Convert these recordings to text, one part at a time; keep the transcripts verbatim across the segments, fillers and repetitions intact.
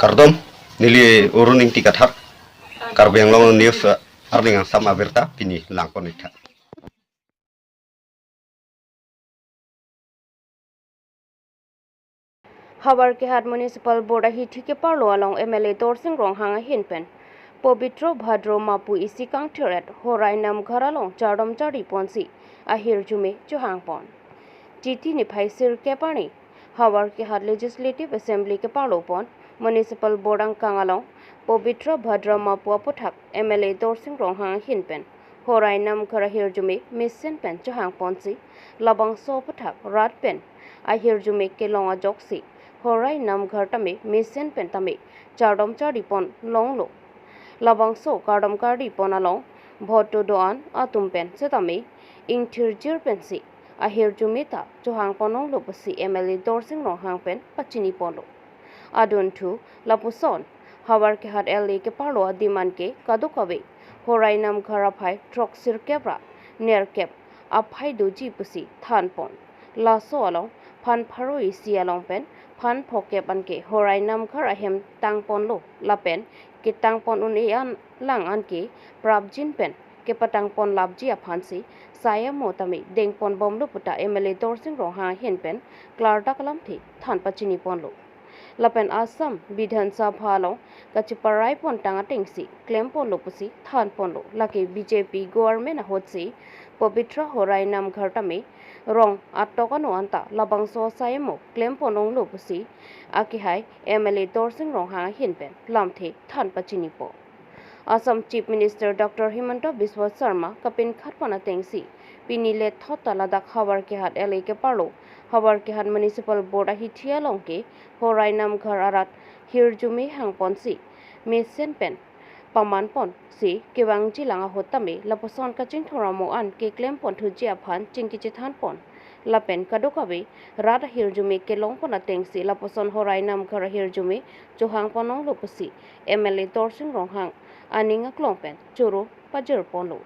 Kardom, neli Arun Ingti Kathar, Karbi Anglong News, eh, arni angsam abirta pini langpon-iktha. Howraghat Municipal Board ahithi keparlo along M L A Dorsing Ronghang ahin pen Pobitro Bhadra Mapu isi kangthir-et Horai Namghar along chardom chardi ponsi ahirjume chohang pon. Titi niphai sirkep arni Howraghat Legislative Assembly keparlo pon Municipal Board angkang along Pobitro Bhadra Mapu aputhak M L A Dorsing Ronghang ahin pen Horai Namghar ahirjume mesen pen chohang ponsi labangso aputhak rat pen ahirjume kelong ajoksi Horai Namghar tame mesen pen tame chardom chardi pon longlo. Labangso kardom kardi pon along bhoto do-an atum pen setame ingthirjir pensi ahirjume ta chohang pon longlo pusi M L A Dorsing Ronghang pen pachini ponlo. Adunthu lapuson Howraghat L A keparlo adim anke kadokave Horai Namghar aphai throksirkep ra nerkep aphai doji pusi than pon. Laso along phan pharo isi along pen phan phokep anke Horai Namghar ahem tang ponlo lapen ketang pon un-e an lang anke prapjin pen kepatang pon lapji aphansi sai amo tame deng pon bomlo puta M L A Dorsing Ronghang ahin pen klardak alamthe than pachini ponlo. Lapen Assam Bidhan Sabha along kacheparai pontang atengsi klem ponlo pusi than ponlo. Lake B J P government ahutsi Pobitro Horai Namghar tame rong atok ano anta labangso sai amo klem pon longlo pusi akehai M L A Dorsing Ronghang ahin pen lamthe than pachini pon. Assam Chief Minister Doctor Himanta Biswa Sarma kapinkhat pon atengsi pini lethot ta ladak Howraghat L A keparlo Howraghat Municipal Board ahithi along ke Horai Namghar arat hirjume hang ponsi mesen pen paman ponsi kevangji lang ahut tame lapuson kachingthur amo an keklem pon thuji aphan chingki chethan pon lapen kadokave rat ahirjume kelong pon atengsi lapuson Horai Namghar ahirjume chohang pon longlo pusi M L A Dorsing Ronghang aning aklong pen choro pajir ponlo.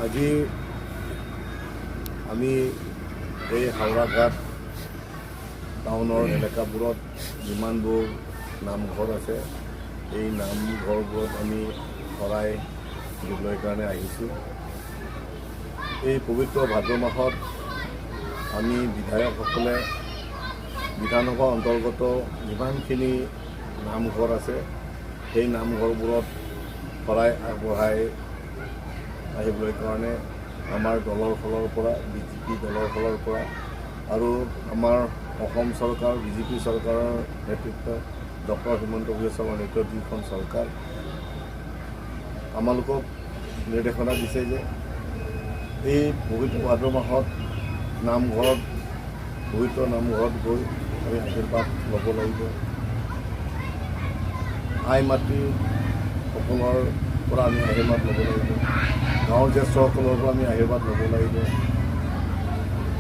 আজি আমি এই হাওৰাঘাট টাউনৰ এলেকাবোৰত যিমানবোৰ নামঘৰ আছে, এই নামঘৰবোৰত আমি শৰাই দিবলৈ কাৰণে আহিছোঁ। এই পবিত্ৰ ভাদ মাহত আমি বিধায়কসকলে বিধানসভা অন্তৰ্গত যিমানখিনি নামঘৰ আছে, সেই নামঘৰবোৰত শৰাই আগবঢ়াই আহিবলৈ কাৰণে আমাৰ দলৰ ফালৰ পৰা, বি জে পি দলৰ ফালৰ পৰা আৰু আমাৰ অসম চৰকাৰ, বি জে পি চৰকাৰৰ নেতৃত্ব, ডক্টৰ হিমন্ত বিশ্ব শৰ্মাৰ নেতৃত্বাধীন যিখন চৰকাৰ, আমালোকক নিৰ্দেশনা দিছে যে এই পবিত্ৰ ভাদ মাহত নামঘৰত, পবিত্ৰ নামঘৰত গৈ আমি আশীৰ্বাদ ল'ব লাগিব। আই মাতৃসকলৰ পৰা আমি আশীৰ্বাদ ল'ব লাগিব, গাঁৱৰ জ্যেষ্ঠসকলৰ পৰা আমি আশীৰ্বাদ ল'ব লাগিব,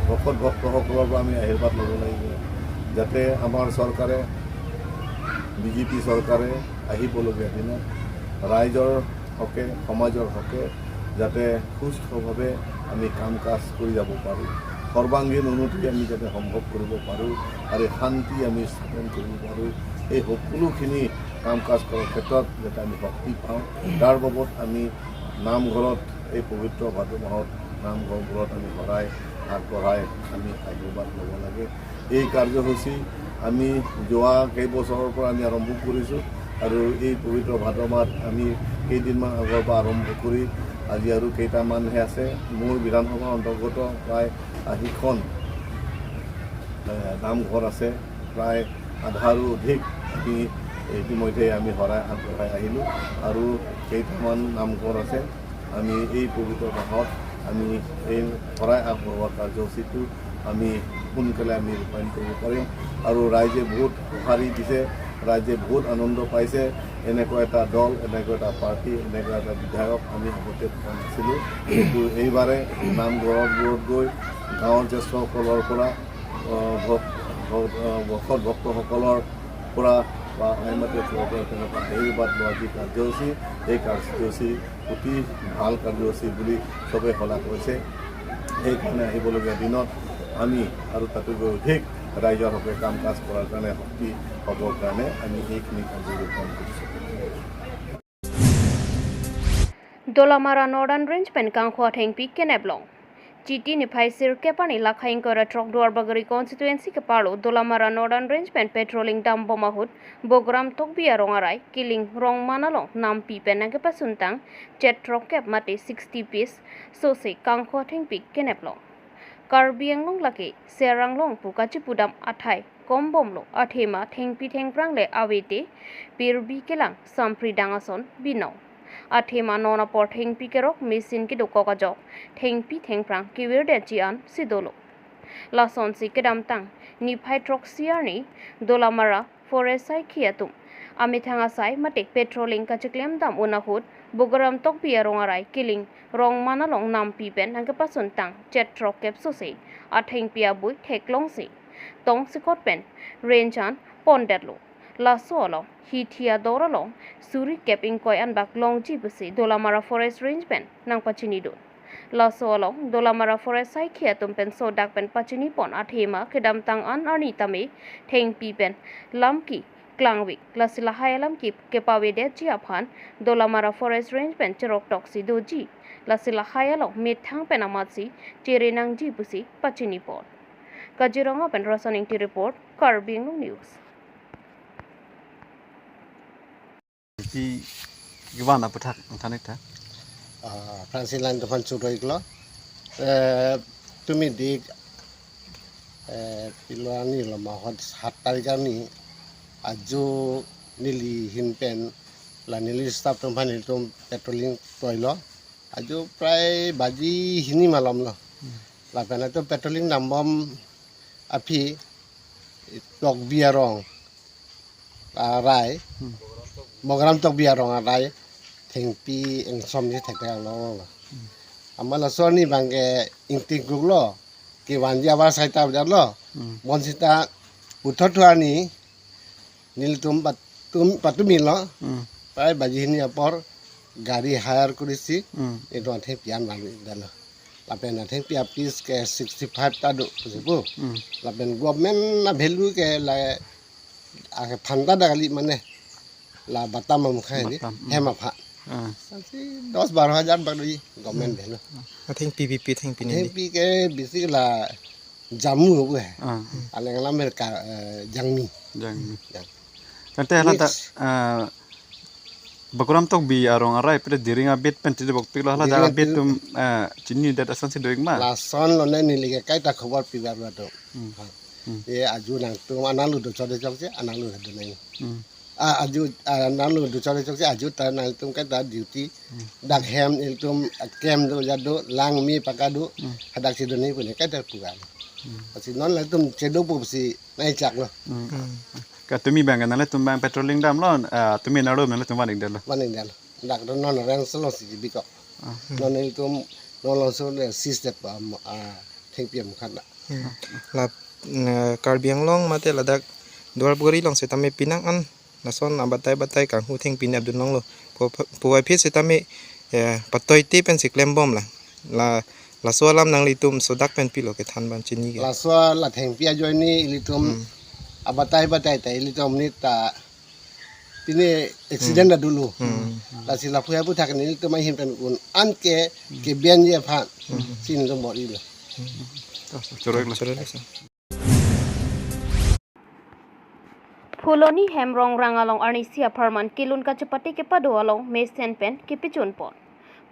ভকত ভক্তসকলৰ পৰা আমি আশীৰ্বাদ ল'ব লাগিব, যাতে আমাৰ চৰকাৰে, বি জে পি চৰকাৰে আহিবলগীয়া দিনত ৰাইজৰ হকে, সমাজৰ হকে যাতে সুস্থভাৱে আমি কাম কাজ কৰি যাব পাৰোঁ, সৰ্বাংগীন উন্নতি আমি যাতে সম্ভৱ কৰিব পাৰোঁ আৰু শান্তি আমি স্থাপন কৰিব পাৰোঁ, এই সকলোখিনি কাম কাজ কৰাৰ ক্ষেত্ৰত যাতে আমি শক্তি পাওঁ, তাৰ বাবদ আমি নামঘৰত এই পবিত্ৰ ভাদ মাহত নামঘৰবোৰত আমি শৰাই আগবঢ়াই আমি আশীৰ্বাদ ল'ব লাগে। এই কাৰ্যসূচী আমি যোৱা কেইবছৰৰ পৰা আমি আৰম্ভ কৰিছোঁ আৰু এই পবিত্ৰ ভাদ মাহত আমি কেইদিনমান আগৰ পৰা আৰম্ভ কৰি আজি আৰু কেইটামানহে আছে। মোৰ বিধানসভাৰ অন্তৰ্গত প্ৰায় আশীখন, এ, নামঘৰ আছে। প্ৰায় আধাৰো অধিক আমি ইতিমধ্যে আমি শৰাই আগবঢ়াই আহিলোঁ আৰু কেইটামান নামঘৰ আছে। আমি এই পবিত্ৰ মাহত আমি এই শৰাই আগবঢ়োৱা কাৰ্যসূচীটো আমি সোনকালে আমি ৰূপায়ণ কৰিব পাৰিম আৰু ৰাইজে বহুত সঁহাৰি দিছে, ৰাইজে বহুত আনন্দ পাইছে। এনেকুৱা এটা দল, এনেকুৱা এটা পাৰ্টি, এনেকুৱা এটা বিধায়ক আমি আগতে পোৱা নাছিলোঁ, কিন্তু এইবাৰে নামঘৰবোৰত গৈ গাঁৱৰ জ্যেষ্ঠসকলৰ পৰা, আহ, ভক-, ভক-, আহ, ভকত ভক্তসকলৰ পৰা বা আইমাতৃ ফালৰ পৰা তেনেকুৱা আশীৰ্বাদ লোৱা যি কাৰ্যসূচী, এই কাৰ্যসূচী অতি ভাল কাৰ্যসূচী বুলি চবেই শলাগ লৈছে। সেইকাৰণে আহিবলগীয়া দিনত আমি আৰু তাতকৈ অধিক ৰাইজৰ হকে কাম কাজ কৰাৰ কাৰণে, শক্তি হ'বৰ কাৰণে আমি এইখিনি কাৰ্য ৰূপায়ণ কৰিছোঁ। Dolamara Northern Range pen kangkhu athengpi kenep long. Chiti niphai sirkep arni lakhai ingkoi ra throk Duarbagori constituency keparlo Dolamara Northern Range pen patrolling dambom ahut Bogram Tokbi arong arai Kiling Rongman along nampi pen nangkepasuntang chet throkkep mate sixty piece sose kangkhu athengpi kenep long. Karbi Anglong lake Serang long pu kachipudam athai kombomlo, athema thengpi thengphrang le avete pirbi kelang sampri dang ason binong. Athema non apor thengpi kerok machine kedokok ajok thengpi thengphrang kevirdetji ansi dolo. Lasonsi kedamtang niphai throksi arni Dolamara Forest saikhi atum amethang asai mate patrolling kachiklem dam un ahut Bogram Tokbi arong arai Kiling Rongman along nampi pen nangkepasuntang chet throkkep sose athengpi abui theklongsi tongsekot pen range an pondetlo. Laso along hithi ador along suri kep ingkoi anbak longji pusi Dolamara Forest Range pen nangpachinidun. Laso along Dolamara Forest saikhi atum pen sodak pen pachinipon athema kedamtang an arni tame thengpi pen lamki klangvik, lasi lahai alamki kepavedetji aphan Dolamara Forest Range pen cheroktoksi doji, lasi lahai along methang pen amatsi chere nangji pusi pachinipon. Kaziranga pen Rasan Ingti report, Karbi Anglong News. Pi kivan aputhak ang thanik tha. Ah, Francis Line atum aphan churoi klo. Eh, tumi dik, eh, pilo arni lo ma hot hat tarik arni ajo neli ahin pen la neli staff atum aphan nelitum patrolling toilo. Ajo prai baji hini malom lo. Hmm. Lapen atum patrolling dambom aphi Tokbi arong arai, Hmm. Bogram Tokbi arong arai thengpi ingsom ni thekthek long lo. Hmm. Amat laso arni abangke ingting kruk lo, kevanji abar saita bidar lo. Hmm. Bonsita puthot thu arni nelitum patum, patumilo. Hmm. Prai baji hini apor gari hire kurisi, Hmm. etum athengpi an vanvedetlo. Lapen athengpi apiece ke sixty five ta do pusi pu. Hmm. Lapen government a-value ke la, ake phanta dak kali mane. La batam amukha ini, Batam, hmm. Hem apha. Ah. Asi dos baro hajar bak do government Hmm. value. Athengpi, pi pi athengpi neli? Athengpi ke bisi la jamu bu hai. Ah. Aleng alam ka, eh, jangmi. Jangmi. Jang. Tangte hala ta, Yes. eh, Bogram Tokbi arong arai pada Diring abit pen tidi bok piklo hala Diring ta abit abit. Atum, eh, chinidet asonsi do-ik ma? Lason lo ne neli ke kaita khobor pibar lo atum. Hmm. Ha. Hmm. Ye ajo nangtum anang lo do chode chokche, anang lo do nang. Hmm. Ah, ajo, ah, anang lo do chode chokche, ajo ta nangtum kaita duty. Hmm. Dak hem ilitum kem do jado, langme paka do, Hmm. hadak si do nang pu ne kaita pu kan. Hmm. Asi non latum chedo pusi nangchak lo. Hmm. Hmm. Ka tumi abang kan nangtum abang patrolling damlo, ah, tumi naro abang nangtum van-ikdetlo. Van-ikdetlo. Dak do non rang selo si bikok. Ah. Non ilitum non laso le seize det pa, ah, thengpi amukha na. Hmm. La, eh, Karbi Anglong mate ladak Duarbagori along setame penang an lason abatai batai kanghu thengpi nep dun longlo. Pu, pu, pu aphi setame, eh, patoite pensi klembom la. La, laso alam nanglitum sodak pen pilo kethan abang chini ke? Laso la thengpi ajoine ilitum Hmm. abatai batai ta ilitum ni ta pine accident Hmm. ta dolo. Hmm. Lasi lapu aputhak nelitum ahin pen un an ke Hmm. kebianji aphan Hmm. si nelitum bor-ilo. Hmm. Choroi lo. Choroi lo, sir. Phuloni Hemrong rang along arnisi apharman kelun kachepate kepado along mesen pen kepechunpon.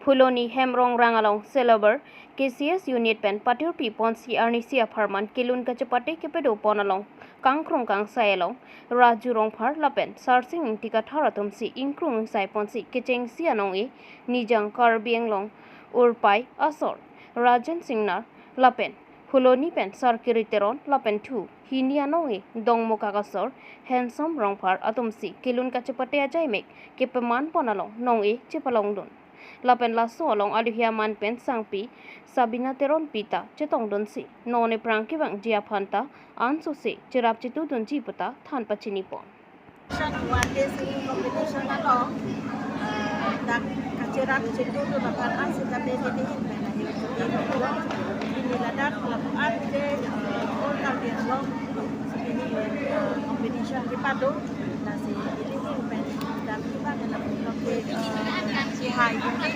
Phuloni Hemrong rang along Selobar K C S unit pen patirpi ponsi arnisi apharman kelun kachepate kepadopon along kangkrung kangsai along Raju Rongphar lapen Sarsing Ingti Kathar atumsi ingkrung ingsai ponsi kechengsi anong-e Nijang Karbi Anglong Urpai asor Rajen Singnar lapen Phuloni pen Sarkiri Teron lapen thu hini anong-e Dongmukak asor Handsome Rongphar atumsi kelun kachepate ajaimek kepamanpon along nong-e chepalongdun. Lapen laso along aluhi aman pen sangpi Sabina Teronpi ta chetongdunsi non ephrang kevangji aphan ta ansose cherap chetudunji puta than pachinipon. One day singing competition along, eh, dak kacherap chetudun aphan ansita bedi di hin pen ayo chetudun. Ladak lapu-an ke, eh, all Karbi Anglong, eh, competition kepado, lasi ili ahin pen dam kiba ke lapu-an ke, eh, kehai ke,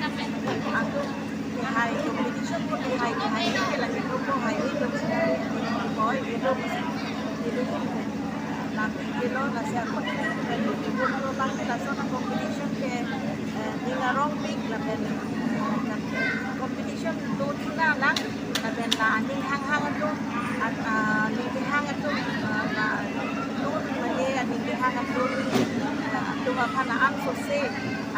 atum kehai competition ko kehai kehai ke lagi ko ko hai ke boy ke do. Ili ahin pen lam ke lo, lasi ako pen lo ke bo lo lang ke laso na competition ke, eh, ning arongpik lapen, eh, competition do chuna lang, lapen la aning hanghang atum, at, ah, aning kehang atum, ah, la, lo mane aning kehang atum, ah, atum aphan la angsose,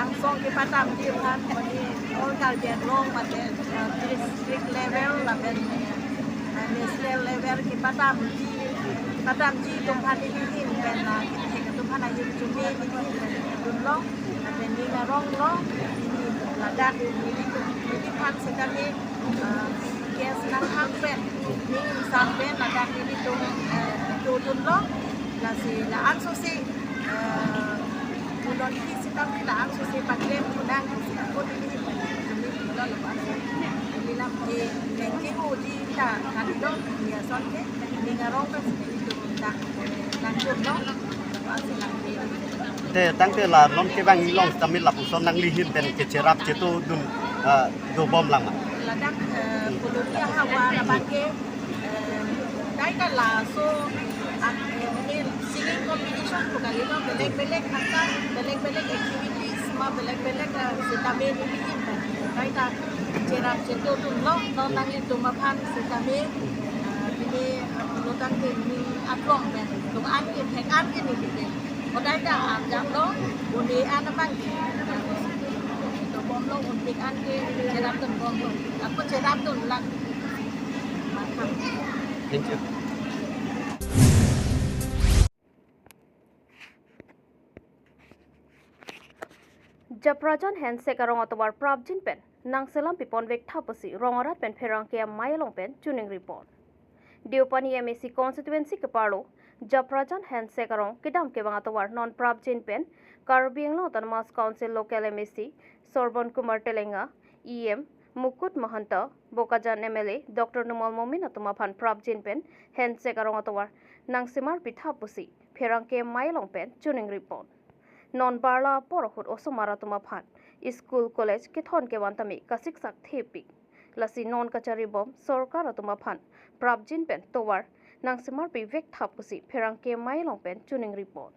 angsong kepadamji aphan, mane all Karbi Anglong mane, ah, district level lapen, ah, national level kepadamji, padamji atum aphan ili ahin pen la kethek atum aphan ahin chumi ili ahin pen dunlo, lapen ning aronglo, ili ladak ili atum, ili aphan setame, ah, gas nanghang pen, ning ingsam pen ladak ili atum, eh, dodunlo, lasi la angsose, eh, punon hi sitame la angsose paklem punang si ako ili ahin pen dunlo, lapu-an si ili lam ke ranking odi ta kalilo, ya ason ke ning arong pen si ili atum dak, eh, nangdunlo, lapu-an si lam ke. Te tangte la non kevang along sitame lapuson nangli ahin pen kecherap chetodun, ah, dobom lang ma? Ladak, eh, Polonia havar abang ke, eh, dai ta laso, ah, eh, mane singing competition pu kalilo, belek belek angka, belek belek activities ma belek belek, eh, sitame ili ahin pen dai ta cherap chetodunlo, non nanglitum aphan sitame, eh, pini, eh, pulo tangte ning aklong pen do-an ke thek-an ke neli pen. Kodai ta arjaplo, une an abang ke dobomlo, unpik an ke cherapdunbomlo. Ako cherapdun lang. Thank you. Japrajan Hensek arong atovar prapjin pen nangselam pipon vek tha pusi rong arat pen pherangke amei along pen choningri pon. Deopani M A C constituency keparlo Japrajan Hensek arong kedam kevang atovar non prapjin pen Karbi Anglong Autonomous Council local M A C Sorbon Kumar Telenga, E M Mukut Mahanta, Bokajan M L A Doctor Numal Momin atum aphan prapjin pen Hensek arong atovar nangsemar pitha pusi pherangke amei along pen choningri pon. Non barla apor ahut osomar atum aphan school college kethon kevan tame kasiksak thepik. Lasi non kacharibom sorkar atum aphan prapjin pen tovar nangsemar pivek tha pusi pherangke amei along pen choningri pon.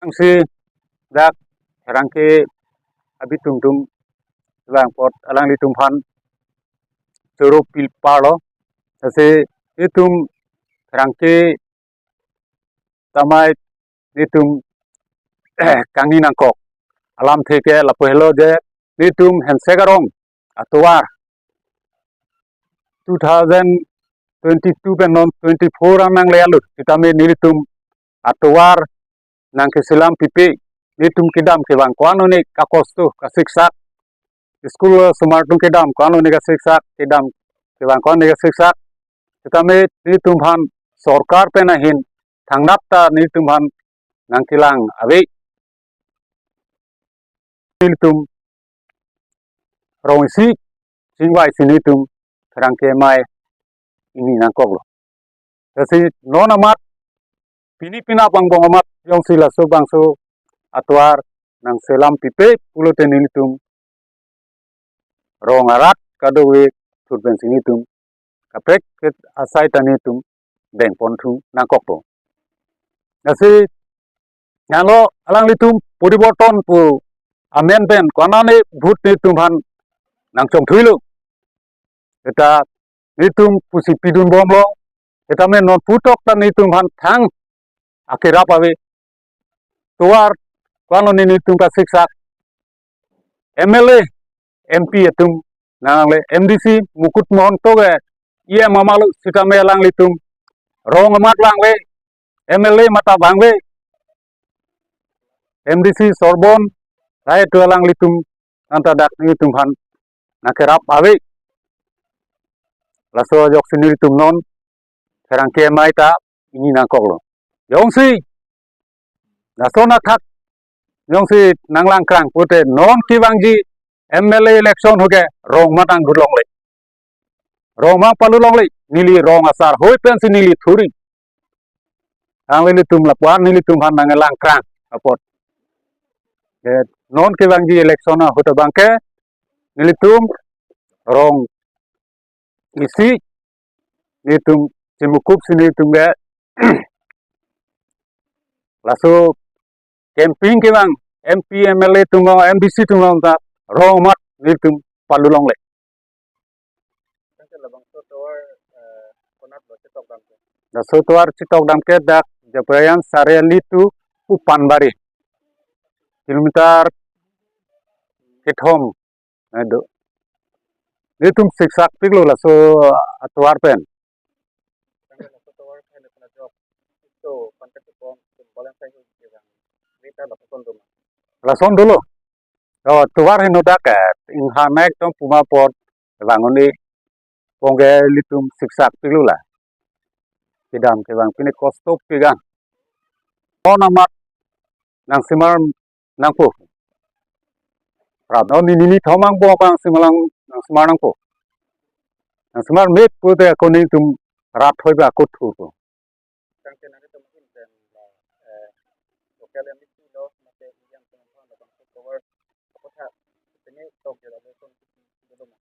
Angsi dak pherangke abitung tum vang apot alanglitum aphan choro pil parlo. Lasi itum pherangke ta amei nelitum kangni nangkok alamthe ke lapu helo je nelitum Hensek arong atovar two thousand twenty-two pen non twenty-four an nangle alut sitame nelitum atovar nangkeselam pipe, nelitum kedam kevang ko-an one kakosto kasiksak, school osomar atum kedam ko-an one kasiksak, kedam kevang ko-an one kasiksak. Sitame nelitum aphan sorkar pen ahin thangnat ta nelitum aphan nangkelang ave. Nelitum rong isi chingvai si nelitum pherangke amei ingni nangkoklo. Lasi non amat pini penap angbong amat jongsi laso bangso atovar nangselam pipe pulote nelitum rong arat kadokave thut pen si nelitum kaprek asai ta nelitum dengponthu nangkokpo. Lasi nanglo alanglitum poriborton pu amen pen ko-an ne vote nelitum aphan nangchongthuilo. Seta nelitum pusi pidunbomlo. Seta amen non puthot ta nelitum aphan thang akerap ave. Tovar ko-an ne nelitum kasiksak. M L A, M P atum nangle, M D C Mukut Mahanta ke E M amalo sitame alanglitum rong amat vangve, M L A mata vangve, M D C Sorbon, lahai atum alanglitum anta dak nelitum aphan nangkerap ave. Laso ajoksi nelitum non pherangke amei ta ingni nangkoklo. Jongsi lason athak jongsi nanglangkrang pute non kevangji M L A election hoke rong amat nangdun longle. Rong amat palu longle. Neli rong asar hoi pensi neli thuri. Ang nelitum lapuan nelitum aphan nangkelangkrang apot. Ke non kevangji election ahut abangke nelitum rong isi nelitum chimukup si nelitum ke laso campaign kevang M P, M L A atum, M D C atum ta rong amat nelitum palu longle. Tangte labangso tovar, eh, konat lo chetok dam ke? Laso tovar chetok dam ke dak Japraiyang Sariali to Pupanbari. Kilometer kethom. Ado. Nelitum siksak piklo laso atovar pen. Tangte laso tovar keheno kena jok. Ito kontak ke pon, pon balan sai ho ke bang. Rita lapuson dolo. Lason dolo. Oh, tovar heno dak, eh, inghan ekdom puma apot vangoni pongke nelitum siksak piklo la. Kedam kevang pine kosto pigan. Oh, amat nangsemar nangpo. Rat non nini ni thomang po apa nangsemar nang, nangsemar nangpo. Nangsemar mek pute ako nelitum rat hoi ba ako thurpo. Tangte nangtum hin pen la, eh, local M D C lo, mate yang pen labangso tovar apotha, tene tokjir alo son dolo ma?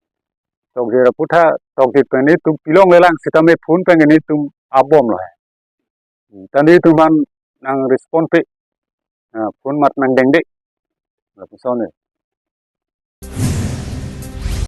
Tokjir apotha, tokjir pen nelitum pilonglelang sitame phone pen nelitum abom lo hai. Hmm, ta nelitum aphan nangrespond pe. Ah, phone amat nangdengde. Lapuson e.